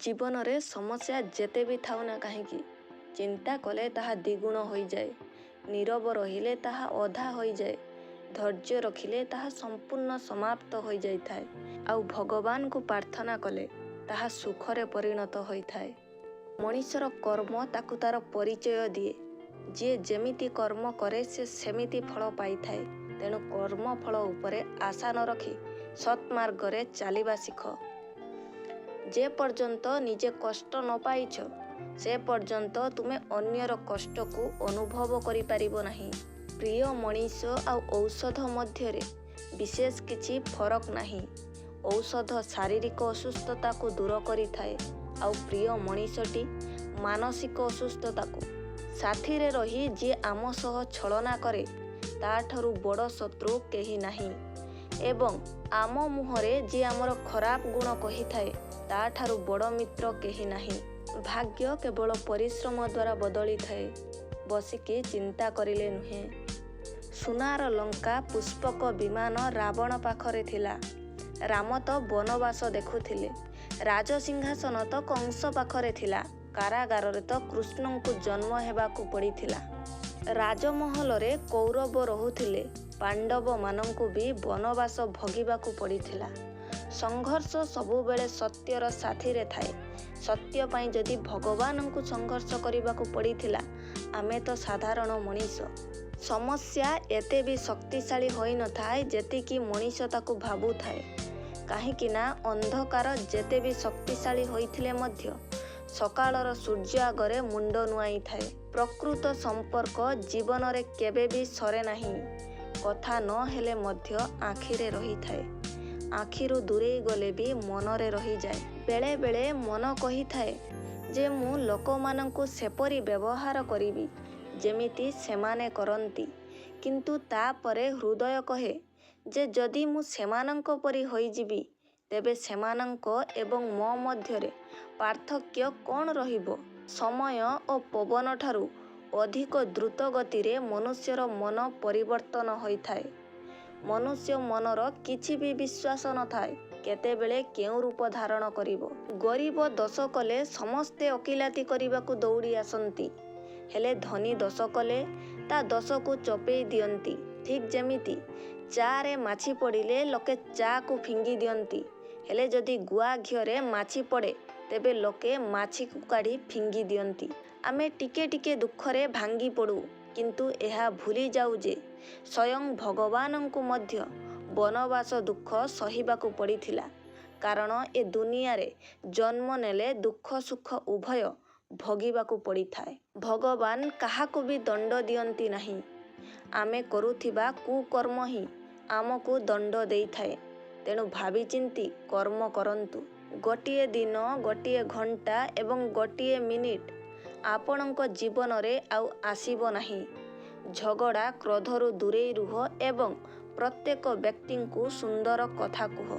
ଜୀବନରେ ସମସ୍ୟା ଯେତେ ବି ଥାଉ ନା କାହିଁକି, ଚିନ୍ତା କଲେ ତାହା ଦ୍ୱିଗୁଣ ହୋଇଯାଏ, ନୀରବ ରହିଲେ ତାହା ଅଧା ହୋଇଯାଏ, ଧୈର୍ଯ୍ୟ ରଖିଲେ ତାହା ସମ୍ପୂର୍ଣ୍ଣ ସମାପ୍ତ ହୋଇଯାଇଥାଏ, ଆଉ ଭଗବାନଙ୍କୁ ପ୍ରାର୍ଥନା କଲେ ତାହା ସୁଖରେ ପରିଣତ ହୋଇଥାଏ। ମଣିଷର କର୍ମ ତାକୁ ତାର ପରିଚୟ ଦିଏ। ଯିଏ ଯେମିତି କର୍ମ କରେ ସେ ସେମିତି ଫଳ ପାଇଥାଏ। ତେଣୁ କର୍ମଫଳ ଉପରେ ଆଶା ନ ରଖି ସତ୍ମାର୍ଗରେ ଚାଲିବା ଶିଖ। ଯେ ପର୍ଯ୍ୟନ୍ତ ନିଜେ କଷ୍ଟ ନ ପାଇଛ, ସେ ପର୍ଯ୍ୟନ୍ତ ତୁମେ ଅନ୍ୟର କଷ୍ଟକୁ ଅନୁଭବ କରିପାରିବ ନାହିଁ। ପ୍ରିୟ ମଣିଷ ଆଉ ଔଷଧ ମଧ୍ୟରେ ବିଶେଷ କିଛି ଫରକ ନାହିଁ। ଔଷଧ ଶାରୀରିକ ଅସୁସ୍ଥତାକୁ ଦୂର କରିଥାଏ, ଆଉ ପ୍ରିୟ ମଣିଷଟି ମାନସିକ ଅସୁସ୍ଥତାକୁ। ସାଥିରେ ରହି ଯିଏ ଆମ ସହ ଛଳନା କରେ, ତା'ଠାରୁ ବଡ଼ ଶତ୍ରୁ କେହି ନାହିଁ ଏବଂ ଆମ ମୁହଁରେ ଯିଏ ଆମର ଖରାପ ଗୁଣ କହିଥାଏ, ତା'ଠାରୁ ବଡ଼ ମିତ୍ର କେହି ନାହିଁ। ଭାଗ୍ୟ କେବଳ ପରିଶ୍ରମ ଦ୍ୱାରା ବଦଳିଥାଏ, ବସିକି ଚିନ୍ତା କରିଲେ ନୁହେଁ। ସୁନାର ଲଙ୍କା ପୁଷ୍ପକ ବିମାନ ରାବଣ ପାଖରେ ଥିଲା, ରାମ ତ ବନବାସ ଦେଖୁଥିଲେ। ରାଜସିଂହାସନ ତ କଂସ ପାଖରେ ଥିଲା, କାରାଗାରରେ ତ କୃଷ୍ଣଙ୍କୁ ଜନ୍ମ ହେବାକୁ ପଡ଼ିଥିଲା। ରାଜମହଲରେ କୌରବ ରହୁଥିଲେ, ପାଣ୍ଡବମାନଙ୍କୁ ବି ବନବାସ ଭୋଗିବାକୁ ପଡ଼ିଥିଲା। ସଂଘର୍ଷ ସବୁବେଳେ ସତ୍ୟର ସାଥିରେ ଥାଏ। ସତ୍ୟ ପାଇଁ ଯଦି ଭଗବାନଙ୍କୁ ସଂଘର୍ଷ କରିବାକୁ ପଡ଼ିଥିଲା, ଆମେ ତ ସାଧାରଣ ମଣିଷ। ସମସ୍ୟା ଏତେ ବି ଶକ୍ତିଶାଳୀ ହୋଇନଥାଏ ଯେତିକି ମଣିଷ ତାକୁ ଭାବୁଥାଏ। କାହିଁକି ନା ଅନ୍ଧକାର ଯେତେ ବି ଶକ୍ତିଶାଳୀ ହୋଇଥିଲେ ମଧ୍ୟ ସକାଳର ସୂର୍ଯ୍ୟ ଆଗରେ ମୁଣ୍ଡ ନୁଆଁଇଥାଏ। ପ୍ରକୃତ ସମ୍ପର୍କ ଜୀବନରେ କେବେ ବି ସରେ ନାହିଁ। କଥା ନ ହେଲେ ମଧ୍ୟ ଆଖିରେ ରହିଥାଏ, ଆଖିରୁ ଦୂରେଇ ଗଲେ ବି ମନରେ ରହିଯାଏ। ବେଳେବେଳେ ମନ କହିଥାଏ ଯେ ମୁଁ ଲୋକମାନଙ୍କୁ ସେପରି ବ୍ୟବହାର କରିବି ଯେମିତି ସେମାନେ କରନ୍ତି, କିନ୍ତୁ ତା'ପରେ ହୃଦୟ କହେ ଯେ ଯଦି ମୁଁ ସେମାନଙ୍କ ପରି ହୋଇଯିବି, ତେବେ ସେମାନଙ୍କ ଏବଂ ମୋ ମଧ୍ୟରେ ପାର୍ଥକ୍ୟ କ'ଣ ରହିବ? ସମୟ ଓ ପବନଠାରୁ ଅଧିକ ଦ୍ରୁତ ଗତିରେ ମନୁଷ୍ୟର ମନ ପରିବର୍ତ୍ତନ ହୋଇଥାଏ। ମନୁଷ୍ୟ ମନର କିଛି ବି ବିଶ୍ୱାସ ନଥାଏ, କେତେବେଳେ କେଉଁ ରୂପ ଧାରଣ କରିବ। ଗରିବ ଦୋଷ କଲେ ସମସ୍ତେ ଓକିଲାତି କରିବାକୁ ଦୌଡ଼ି ଆସନ୍ତି, ହେଲେ ଧନୀ ଦୋଷ କଲେ ତା ଦୋଷକୁ ଚପେଇ ଦିଅନ୍ତି। ଠିକ୍ ଯେମିତି ଚା'ରେ ମାଛି ପଡ଼ିଲେ ଲୋକେ ଚା'କୁ ଫିଙ୍ଗି ଦିଅନ୍ତି, ହେଲେ ଯଦି ଗୁଆ ଘିଅରେ ମାଛି ପଡ଼େ ତେବେ ଲୋକେ ମାଛିକୁ କାଢ଼ି ଫିଙ୍ଗି ଦିଅନ୍ତି। ଆମେ ଟିକେ ଟିକେ ଦୁଃଖରେ ଭାଙ୍ଗି ପଡ଼ୁ, କିନ୍ତୁ ଏହା ଭୁଲି ଯାଉ ଯେ ସ୍ୱୟଂ ଭଗବାନଙ୍କୁ ମଧ୍ୟ ବନବାସ ଦୁଃଖ ସହିବାକୁ ପଡ଼ିଥିଲା। କାରଣ ଏ ଦୁନିଆରେ ଜନ୍ମ ନେଲେ ଦୁଃଖ ସୁଖ ଉଭୟ ଭୋଗିବାକୁ ପଡ଼ିଥାଏ। ଭଗବାନ କାହାକୁ ବି ଦଣ୍ଡ ଦିଅନ୍ତି ନାହିଁ। ଆମେ କରୁଥିବା କୁକର୍ମ ହିଁ ଆମକୁ ଦଣ୍ଡ ଦେଇଥାଏ। ତେଣୁ ଭାବିଚିନ୍ତି କର୍ମ କରନ୍ତୁ। ଗୋଟିଏ ଦିନ, ଗୋଟିଏ ଘଣ୍ଟା ଏବଂ ଗୋଟିଏ ମିନିଟ୍ ଆପଣଙ୍କ ଜୀବନରେ ଆଉ ଆସିବ ନାହିଁ। ଝଗଡ଼ା, କ୍ରୋଧରୁ ଦୂରେଇ ରୁହ ଏବଂ ପ୍ରତ୍ୟେକ ବ୍ୟକ୍ତିଙ୍କୁ ସୁନ୍ଦର କଥା କୁହ।